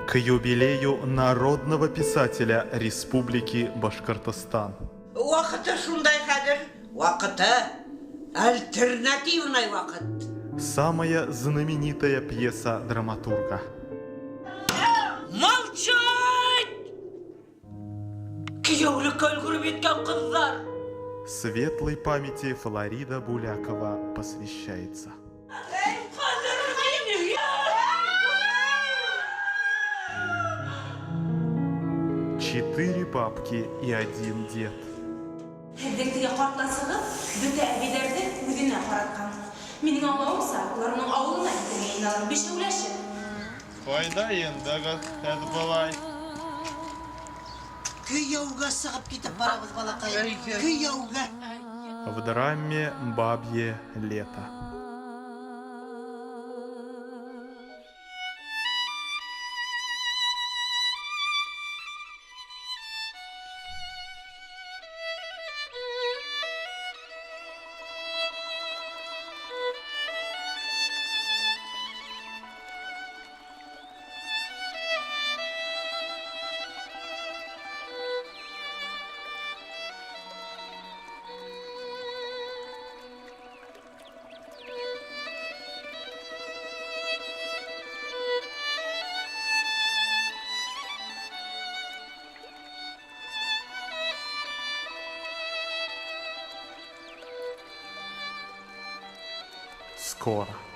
К юбилею народного писателя Республики Башкортостан. Ваҡыты шундай хәҙер, ваҡыты альтернативный ваҡыт. Самая знаменитая пьеса драматурга. Молчать! Кейәүлеккә өлгөрөп еткән ҡыҙҙар. Светлой памяти Флорида Булякова посвящается. Четыре бабки и один дед. Һеҙҙең теге ҡартласығыҙ бөтә әбейҙәрҙе үҙенә ҡаратҡан. Минең аңлауымса, улар уның ауылына китергә йыйыналар, бишәүләшеп. Ҡайҙа йындығыҙ һеҙ былай? Кейәүгә сығып китеп барабыҙ, балаҡай. Кейәүгә. В драме «Бабье лето». Скоро.